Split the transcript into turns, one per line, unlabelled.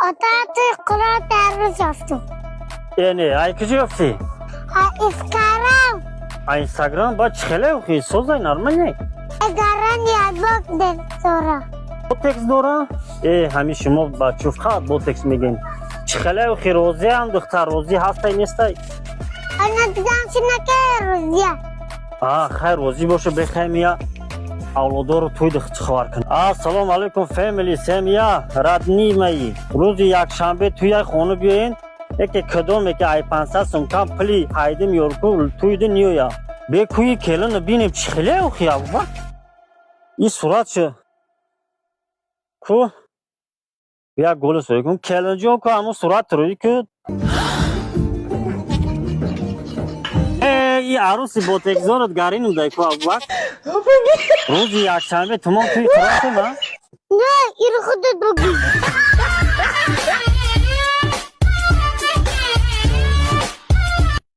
Отати қурат арӯз ёфтум.
Э, не, ай куҷо ёфтӣ?
А Инстаграм.
А Инстаграм ба чӣ хеле охи, созай, нормале?
Эгаран ябок дора.
Ботекс дора? Э, ҳами шумо ба чуфқат ботекс мегӯем. Чӣ хеле охи, розиам, духтар розӣ ҳастай, нестай?
Ана дидам шинаке розия.
А, хайр, розӣ боша, бехаймия авлодоро туй хабар кун. Ассалому алайкум, фэмили, семья, родные мои. Рӯзи якшанбе туяй хона биёен. Яке кадоме ки ай 500 сум кам пули ҳайдим ёрку туйди ниёя. Бекӯи келина бинем, чӣ хеле охи, Абубакр. И сурат чӣ? Ку? Як голос кун. Келинҷон, ку ҳамун сурат рӯи ку. Э, и аруси ботекзорат гаринум дай ку, Абубакр. Рӯзи якшанбе тумон туи қиротем, а?
Не, иро худат бугӣ.